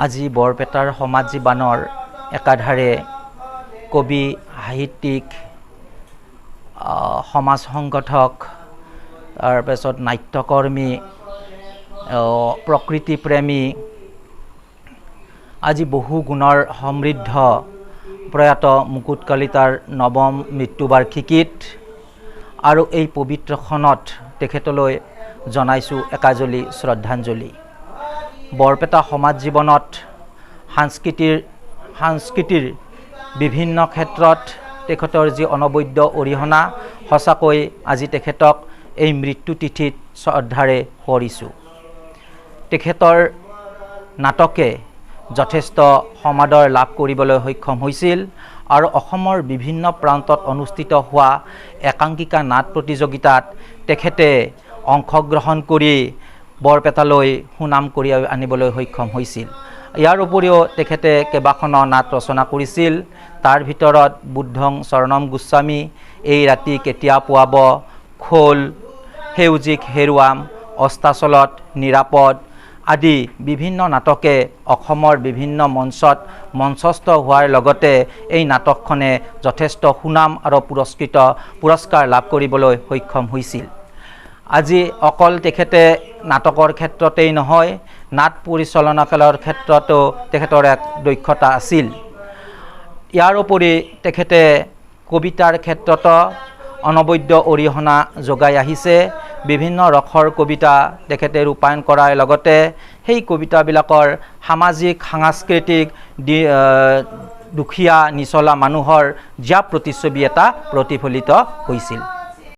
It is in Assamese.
আজি বৰপেটাৰ সমাজ জীৱনৰ একাধাৰে কবি, সাহিত্যিক, সমাজ সংগঠক, তাৰপিছত নাট্যকৰ্মী, প্ৰকৃতিপ্ৰেমী আজি বহু গুণৰ সমৃদ্ধ প্ৰয়াত মুকুট কলিতাৰ নৱম মৃত্যুবাৰ্ষিকীত আৰু এই পবিত্ৰ ক্ষণত তেখেতলৈ জনাইছোঁ একাজলি শ্ৰদ্ধাঞ্জলি। বৰপেটা সমাজ জীৱনত সাংস্কৃতিৰ বিভিন্ন ক্ষেত্ৰত তেখেতৰ যি অনবদ্য অৰিহণা, সঁচাকৈ আজি তেখেতক এই মৃত্যু তিথিত শ্ৰদ্ধাৰে সোঁৱৰিছোঁ। তেখেতৰ নাটকে যথেষ্ট সমাদৰ লাভ কৰিবলৈ সক্ষম হৈছিল আৰু অসমৰ বিভিন্ন প্ৰান্তত অনুষ্ঠিত হোৱা একাংকিকা নাট প্ৰতিযোগিতাত তেখেতে অংশগ্ৰহণ কৰি বৰপেটালৈ সুনাম কঢ়িয়াই আনিবলৈ সক্ষম হৈছিল। ইয়াৰ উপৰিও তেখেতে কেইবাখনো নাট ৰচনা কৰিছিল। তাৰ ভিতৰত বুদ্ধং শৰণম গোস্বামী, এই ৰাতি কেতিয়া পুৱাব, খোল, সেউজীক হেৰুৱাম, অস্তাচলত নিৰাপদ আদি বিভিন্ন নাটকে অসমৰ বিভিন্ন মঞ্চত মঞ্চস্থ হোৱাৰ লগতে এই নাটকখনে যথেষ্ট সুনাম আৰু পুৰস্কাৰ লাভ কৰিবলৈ সক্ষম হৈছিল। আজি অকল তেখেতে নাটকৰ ক্ষেত্ৰতেই নহয়, নাট পৰিচালনা খেলৰ ক্ষেত্ৰতো তেখেতৰ এক দক্ষতা আছিল। ইয়াৰ উপৰি তেখেতে কবিতাৰ ক্ষেত্ৰতো অনবদ্য অৰিহণা যোগাই আহিছে। বিভিন্ন ৰসৰ কবিতা তেখেতে ৰূপায়ণ কৰাৰ লগতে সেই কবিতাবিলাকৰ সামাজিক, সাংস্কৃতিক দুখীয়া নিচলা মানুহৰ জীয়া প্ৰতিচ্ছবি এটা প্ৰতিফলিত হৈছিল।